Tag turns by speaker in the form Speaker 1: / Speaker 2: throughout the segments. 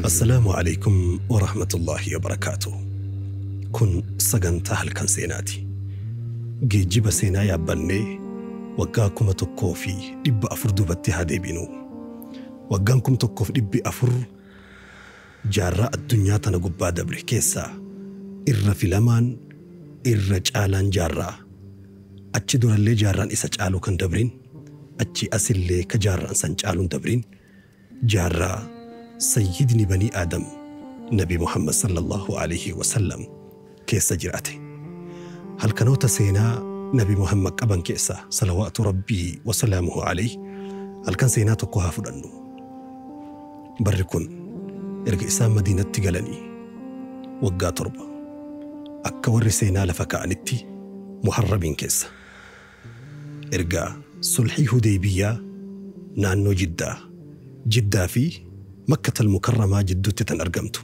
Speaker 1: Assalaamu alaikum warahmatullaahi wabarakaatuh. Kun sagantaa halkan seenaati. Geejjiba seenaa yaabbannee waggaa 1400 duubatti haa deebinu. Waggaan 1400 jaarraa addunyaa tana gubbaa dabre keessaa irra filamaan, irra caalaan jaarraa, achi durallee jaarraan isa caalu kan dabrin, achi asillee ka jaarraan san caaluun dabrin, jaarraa sayyidni banii Aadam Nabi Muhammad sallallahu alaihi wasallam keessa jiraate. Halkanoota seenaa Nabi Muhammad qaban keessaa, salawaatu rabbii wasalaamuhu alayhi, halkan seenaa tokko haa fudhannu. Barri kun erga isaan Madiinatti galanii waggaa 7, akka warri seenaa lafa kaa'anitti Muharramiin keessa, erga sulhii Hudeybiyyaa naannoo Jiddaa, Jiddaa fi Makkatal Mukarramaa jidduutti tan argamtu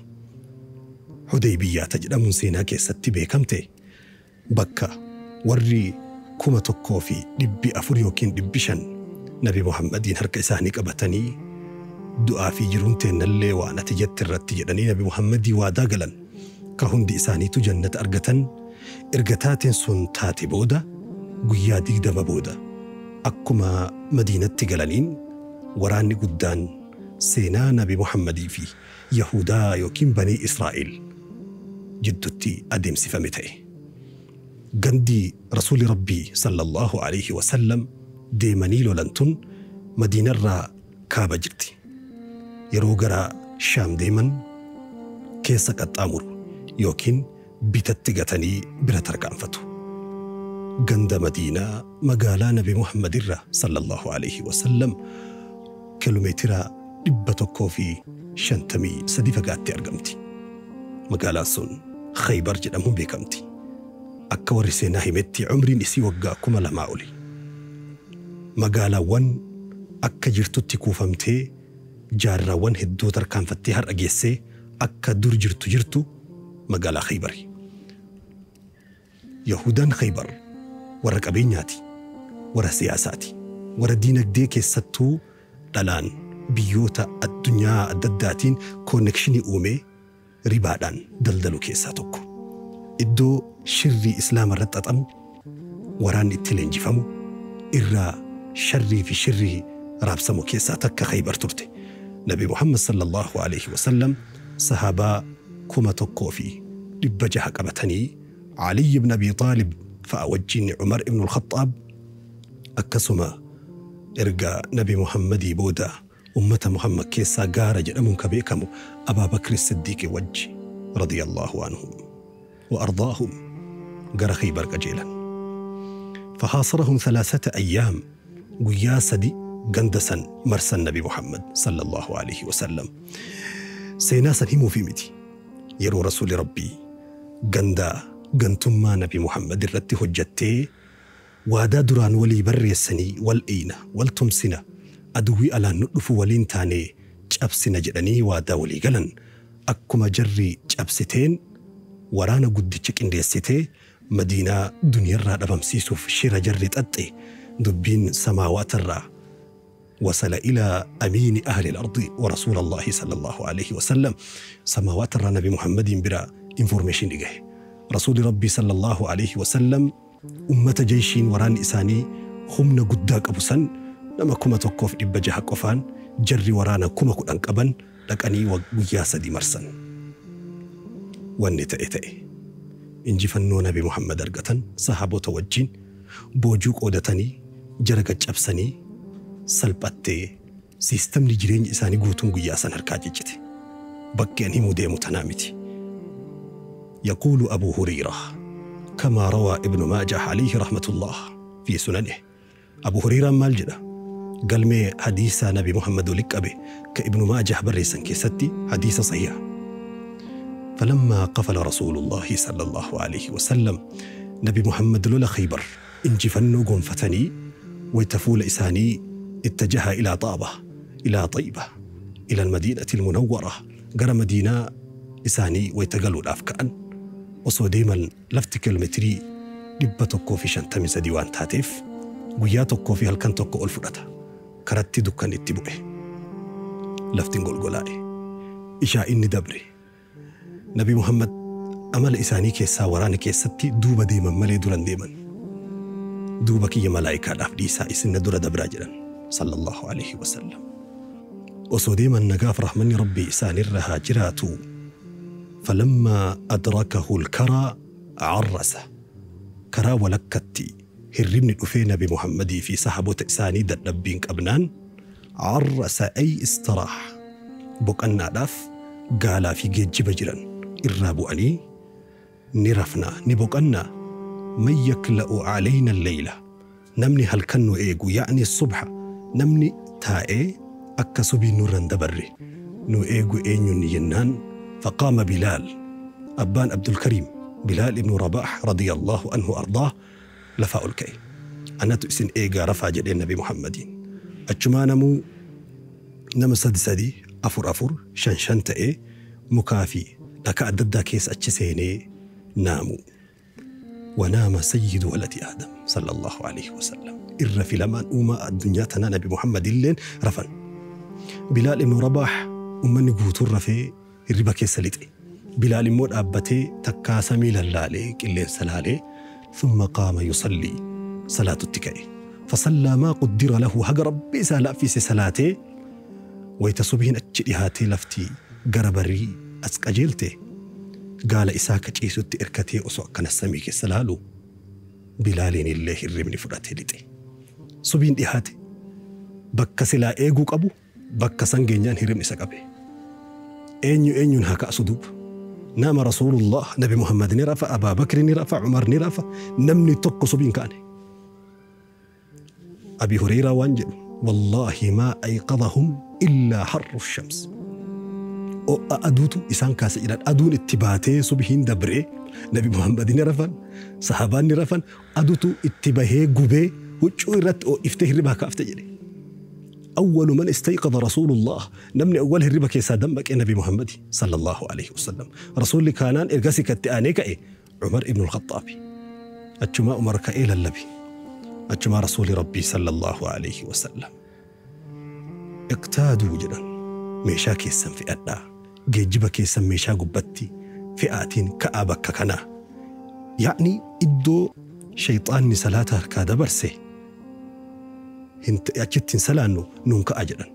Speaker 1: Hudeybiyyaa ta jedhamuun seenaa keessatti beekamte, bakka warri 1400 yookiin 500 Nabi Muhammadiin harka isaanii qabatanii du'aa fi jiruun teennallee waan ati jette irratti jedhanii Nabi Muhammadii waadaa galan, ka hundi isaaniitu jannata argatan, erga taateen sun taate booda guyyaa 20 booda akkuma Madiinatti galaniin waraanni guddaan seenaa Nabi Muhammadii fi Yahudaa yookiin Banii Israa'el jiddutti adeemsifame ta'e. Gandi Rasuuli Rabbii sallallahu alaihi wasallam deemanii lolan tun Madiinarraa kaaba jirti. Yeroo gara Shaam deeman keessa qaxxaamuru yookiin bitatti gatanii bira tarkaanfatu. Ganda Madiinaa magaalaa Nabi Muhammad irraa sallallahu alaihi wasallam kiiloomeetira 153 fagaattee argamti. Magaalaan sun Khaybar jedhamuun beekamti. Akka warri seenaa himetti umriin isii waggaa 2000 oli. Magaalaawwan akka jirtutti kuufamtee jaarraawwan hedduu tarkaanfattee har'a geessee akka dur jirtu jirtu magaalaa Khaybari. Yahudaan Khaybar warra qabeenyaati, warra siyaasaati, warra diinagdee keessattuu dhalaan biyyoota addunyaa adda addaatiin connection uumee ribaadhaan daldalu keessaa tokko. Iddoo shirrii Islaama irratti xaxamu, waraanni itti leenjifamu, irraa sharrii fi shirrii raabsamu keessaa takka Khaybar turte. Nabi Muhammad sallallahu alaihi wasallam sahaabaa 1600 qabatanii Ali ibn Abi Taalib fa'a wajjin, Umar ibn al-Khattaab akkasuma, erga Nabi Muhammadii booda ummata Muhammad keessaa gaara jedhamuun ka beekamu Abaa Bakri Siddiiqi wajji, radiyallahu anhum wa ardaahum, gara Khaybar qajeelan. فحاصرهم 3 أيام، guyyaa 3 ganda san marsan Nabi Muhammad sallallahu alaihi wasallam. Seenaa san himuu fi miti. Yeroo Rasuuli Rabbii ganda gantummaa Nabi Muhammad irratti hojjattee waadaa duraan walii barreessanii, wal dhiina, wal tumsina, aduwwii alaan nu dhufu waliin taanee cabsina jedhanii waadaa walii galan, akkuma jarri cabsiteen waraana guddicha qindeessitee Madiinaa duniyarraa dhabamsiisuuf shira jarri xaxxe, dubbiin samaawatarraa وصل إلى أمين أهل الأرض ورسول الله صلى الله عليه وسلم. سماوات الرا نبي محمد برا information إجه. رسول ربي صلى الله عليه وسلم أمة جيشين وران إساني humna guddaa qabu san, nama 1600 qofaan, jarri waraana 10,000 qaban, dhaqanii guyyaa 3 marsan. Wanni ta'e ta'e. Injifannoo Nabi Muhammad argatan, sahaabota wajjin boojuu qoodatanii jara caccabsanii salphattee siistamni jireenya isaanii guutuun guyyaa san harkaa ciccite. Bakki an himuu deemu tanaa miti. يقول أبو هريرة كما روى ابن ماجه عليه رحمة الله في سننه، أبو هريرة maal jedha? Galmee hadiisa Nabi Muhammad walitti ka Ibnu Maajah barreessan keessatti hadiisa sahiha. فلما قفل رسول الله صلى الله عليه وسلم، نبي محمد lola خيبر injifannoo gonfatanii wayta fuula isaanii اتجه إلى طابة، إلى طيبة، إلى المدينة المنورة، gara madiinaa isaanii wayta galuudhaaf ka'an, osoo deeman lafti kiiloomeetirii 153 waan taateef guyyaa tokkoo fi halkan tokko ol fudhata. Karatti dukkan itti bu'e. Laftiin golgolaa'e. Ishaa inni dabre. Nabi Muhammad amala isaanii keessaa waraana keessatti duuba deeman malee duran deeman. Duuba kiyya malaayikaadhaaf dhiisaa, isin na dura dabraa jedhan sallallahu alaihi wasallam. Osoo deeman, nagaaf rahmanni Rabbii isaanirra haa jiraatu. فلما أدركه الكرى عرس. Karaa walakkatti hirribni dhufee Nabi Muhammadii fi sahaabota isaanii dadhabbiin qabnaan, عرس أي استراح, boqannaadhaaf gaalaa fi geejjiba jiran irraa bu'anii, ni rafnaa, ni boqannaa, من يكلأ علينا الليلة, namni halkan nu eegu, يعني الصبح, namni taa'ee akka subiin nurra hin dabarre nu eegu eenyuun jennaan, فقام بلال, أبان عبد الكريم بلال ابن رباح رضي الله عنه أرضاه lafaa ol ka'e. Anatu isin eegaa rafaa jedheen Nabi Muhammadiin. Achumaa namuu nama sadi sadi, afur afur, shan shan ta'ee mukaa fi dhakaa adda addaa keessa achi seenee naamu. ونام سيد ولد آدم صلى الله عليه وسلم. Irra filamaan uumaa addunyaa tanaa Nabi Muhammad illeen rafan. Bilaal ibn Rabaah, ummanni guutuun rafee hirriba keessa lixe. Bilaal immoo dhaabbatee takkaa samii lallaalee, qilleensa laalee, ثم قام يصلي, salaatutti ka'e. فصلى ما قدر له, haga Rabbi isaa laaffise salaatee, wayita subiin achi dhihaatee lafti gara barii as qajeelte, gaala isaa ka ciisutti irkatee osoo akkana samii keessa laalu, Bilaaliin illee hirribni fudhatee lixe. Subiin dhihaate, bakka silaa eeguu qabu bakka san geenyaan hirribni isa qabe. Eenyu eenyuun haa ka'asu duuba? نام رسول الله, Nabi Muhammad ni rafa, Abaa Bakri ni rafa, Umar ni rafa, namni tokko subiin ka'ane. Abi Hureyraa waan jedhu, والله ما أيقظهم إلا حر الشمس. O'a aduutu isaan kaase jedhan. Aduun itti baatee subiin dabree, Nabi Muhammad ni rafan, sahabaan ni rafan, aduutu itti bahee gubee huccuu irratti ho'iftee hirribaa kaafte jedhe. أول من استيقظ رسول الله, namni أول hirriba keessaa dammaqe Nabi Muhammad صلى الله عليه وسلم. Rasuulli kaanaan ergasii katti aanee ka'e Umar ibn al-Khattaab. Achumaa Umar ka'ee lallabi. Achumaa Rasuuli Rabbii صلى الله عليه وسلم. اقتادوا jedhan, meeshaa keessan fe'adhaa, geejjiba keessan meeshaa gubbatti fe'aatiin ka'aa bakka kanaa. يعني iddoo shayxaanni salaata harkaa dabarse achitti hin salaannu, nuun ka'a jedhan.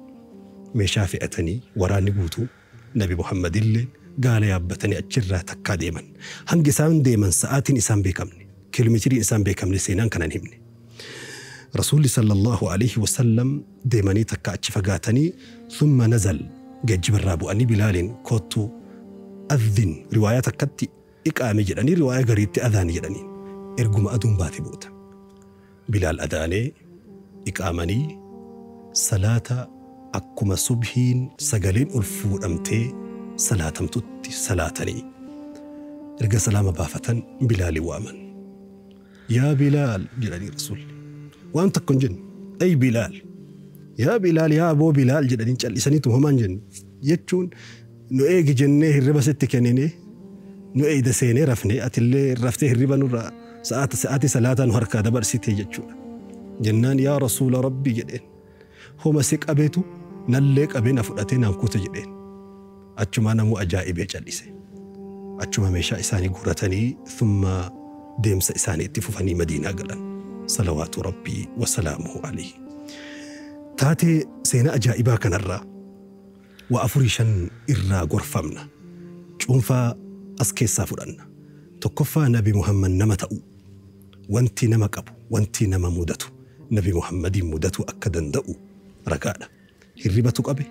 Speaker 1: Meeshaa fe'atanii waraanni guutuu, Nabi Muhammad illee gaala yaabbatanii achirraa takkaa deeman. Hangi isaan deeman sa'aatiin isaan beekamne, kiiloomeetiriin isaan beekamne, seenaan kanan himne. Rasuulli صلى الله عليه وسلم deemanii takka achi fagaatanii, ثم نزل, geejjibarraa bu'anii Bilaaliin, koottuu أذن, riwaayaa takkatti iqaame jedhanii, riwaayaa gariitti adaani jedhanii, erguma aduun baate boota. Bilaal adaanee iqaamanii salaata akkuma subhiin sagaleen ol fuudhamtee salaatamtutti salaatanii, erga salaama baafatan Bilaalii waaman. Yaa Bilaal jedhanii Rasuulli. Waan tokko hin jenne. أي بلال. يا بلال, yaa aboo Bilaal jedhanii callisaniitu homaan jenne. Jechuun nu eegi jennee hirriba sitti kenninee, nu eeyda seenee rafne, atillee raftee hirriba nurraa sa'aatii salaataa nu harkaa dabarsite jechuudha. Jennaan, yaa Rasuula Rabbii jedheen. Homa si qabeetu nallee qabee na fudhatee naan kuta jedheen. Achumaa namuu ajaa'ibee callise. Achuma meeshaa isaanii guuratanii, ثم deemsa isaanii itti fufanii Madiinaa galan. صلوات ربي وسلامه عليه. Taatee seenaa ajaa'ibaa kanarraa waa afurii shan irraa gorfamna. Cuunfaa as keessaa fudhanna. Tokkoffaa, Nabi Muhammad nama ta'u. Wanti nama qabu, wanti nama mudatu, Nabi Muhammadiin mudatu akka danda'u ragaadha. Hirribatu qabe.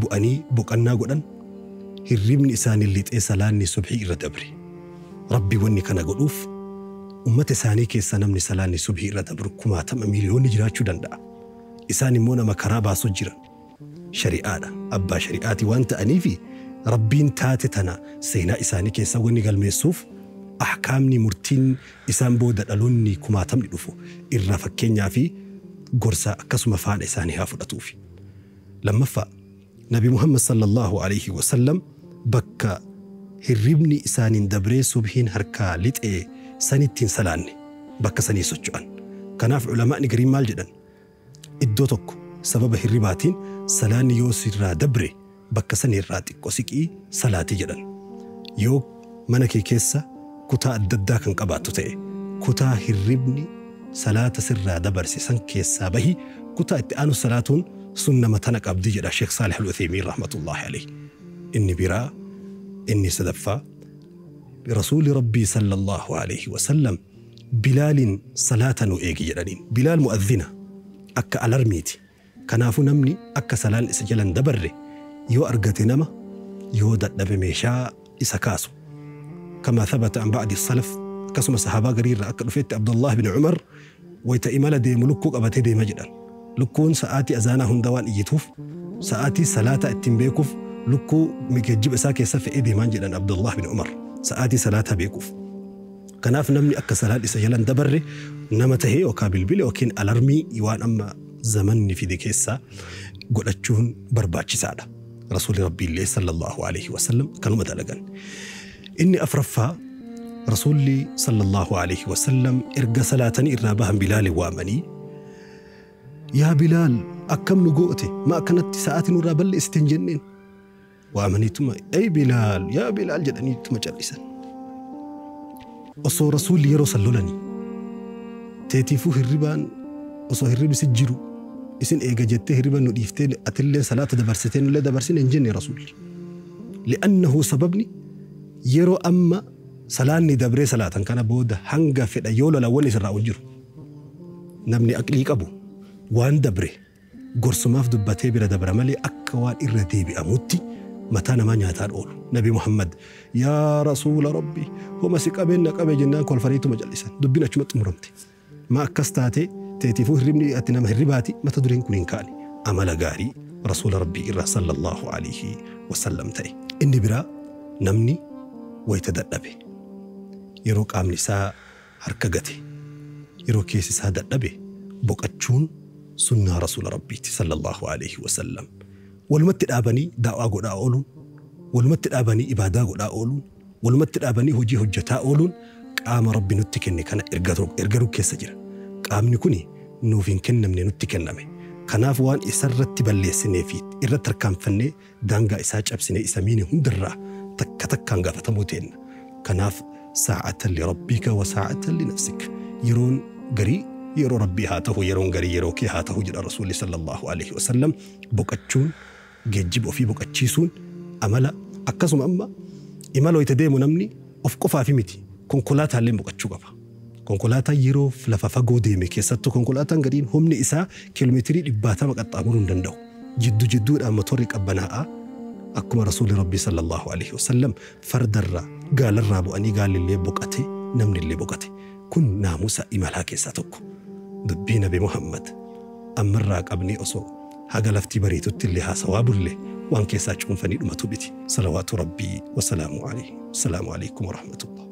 Speaker 1: Bu'anii boqannaa godhan. Hirribni isaanii lixee salaanni subhii irra dabre. Rabbi wanni kana godhuuf ummata isaanii keessa namni salaanni subhii irra dabru kumaatama miiliyoonni jiraachuu danda'a. Isaan immoo nama karaa baasuu jiran. Shari'aadha. Abbaa shari'aati waan ta'aniifi Rabbiin taate tana seenaa isaanii keessa wanni galmeessuuf ahkaamni murtiin isaan booda dhaloonni kumaatamni dhufu irraa fakkeenyaa fi gorsa akkasuma faana isaanii haa fudhatuufi. Lammaffaa, Nabi Muhammad صلى الله عليه وسلم bakka hirribni isaaniin dabree subhiin harkaa lixee sanittiin salaanne, bakka sanii socho'an. Kanaaf ulamaa'ni gariin maal jedhan? Iddoo tokko sababa hirribaatiin salaanni yoo sirraa dabre Bakka sanirraa xiqqoo siqii salaatii jedhan. Yoo mana kee keessa kutaa adda addaa kan qabaattu ta'e, kutaa hirribni salaata sirraa dabarse san keessaa bahi, kutaa itti aanu salaatuun sun nama tana qabdi jedha Sheekh Saalih Al-Uthaymiin rahmatullahi alayhi. Inni biraa, inni sadaffaa, Rasuulli Rabbii sallallahu alayhi wasallam Bilaaliin salaata nu eegi jedhaniin. Bilaal mu'adhina, akka alarmiiti. Kanaafuu namni akka salaan isa jalan dabarre yoo argate nama, yoo dadhabe meeshaa isa kaasu. Kama thabata an ba'di salaf, akkasuma sahaabaa garii irraa akka dhufetti Abdullah bin Umar wayta imala deemu lukkuu qabatee deema jedhan. Lukkuun sa'aatii azaanaa hunda waan iyyituuf, sa'aatii salaataa ittiin beekuuf lukkuu geejjiba isaa keessa fe'ee deemaan jedhan Abdullah bin Umar, sa'aatii salaataa beekuuf. Kanaaf namni akka salaan isa jalan dabarre nama tahee yookaan bilbila yookiin alarmii waan amma zamanni fide keessaa godhachuun barbaachisaadha. Rasuulli Rabbiillee sallallahu alaihi wasallam kanuma dalagan. Inni afraffaa, Rasuulli sallallahu alaihi wasallam erga salaatanii irraa bahan Bilaal waamanii, "Yaa Bilaal, akkam nu goote? Ma akkanatti sa'aatii nurraa balleessite?" hin jenneen. Waamaniituma "Ey Bilaal, yaa Bilaal" jedhaniituma callisan. Osoo Rasuulli yeroo san lolanii teetiifuu hirribaan, osoo hirribni si jiru isin eega jettee hirriba nu dhiiftee atillee salaata dabarsitee nullee dabarsine hin jenne Rasuulli. Li'annahu sababni yeroo amma salaanni dabree salaatan kana booda hanga fedha yoo lolawwan isirraa hin jiru. Namni aqlii qabu waan dabre gorsumaaf dubbatee bira dabra malee akka waan irra deebi'amutti mataa namaa nyaataan oolu. Nabi Muhammad "Yaa Rasuula Rabbi, homa si qabeen na qabe" jennaan kolfaniituma callisan. Dubbiin achuma xumuramte. Ma akkas taate? Teetiifuu hirribni ati nama hirribaati, mata dureen kun hin kaane. Amala gaarii Rasuula Rabbii irraa sallallahu alaihi wasallam ta'e. Inni biraa, namni wayita dadhabe, yeroo qaamni isaa harka gate, yeroo keessi isaa dadhabe boqachuun sunnaa Rasuula Rabbiiti sallallahu alaihi wasallam. Walumatti dhaabanii daa'waa godhaa ooluun, walumatti dhaabanii ibaadaa godhaa ooluun, walumatti dhaabanii hojii hojjetaa ooluun qaama Rabbi nutti kenne kana ergaruu keessa jira. Qaamni kuni nuuf hin kennamne, nutti kenname. Kanaaf waan isarratti balleessinee fi irratti tarkaanfannee daangaa isaa cabsinee isa miine hundarraa takka takkaan gaafatamuu teenna. Kanaaf saa'atan li rabbika wa saa'atan li nafsik. Yeroon garii yeroo Rabbii haa ta'u, yeroon garii yeroo kee haa ta'u jedha Rasuulli sallallahu alaihi wasallam. Boqachuun, geejjiba ofii boqachiisuun amala. Akkasuma amma imala wayita deemu namni of qofaafi miti, konkolaataallee boqachuu qaba. Konkolaataan yeroo lafa fagoo deeme, keessattuu konkolaataan gadiin humni isaa kiiloomeetirii 100 qaxxaamuruu hin danda'u. Jiddu jidduudhaan motorri qabbanaa'aa, akkuma Rasuulli Rabbii sallallahu alaihi wasallam fardarraa gaalarraa bu'anii gaalillee boqate, namnillee boqate. Kun naamusa imalaa keessaa tokko. Dubbii Nabi Muhammad ammarraa qabnee osoo haga lafti bariitutti illee haasawaa bulle waan keessaa cuunfanii dhumatu miti. Salawaatu Rabbii wasalaamu alayhi. Assalaamu alaikum warahmatullah.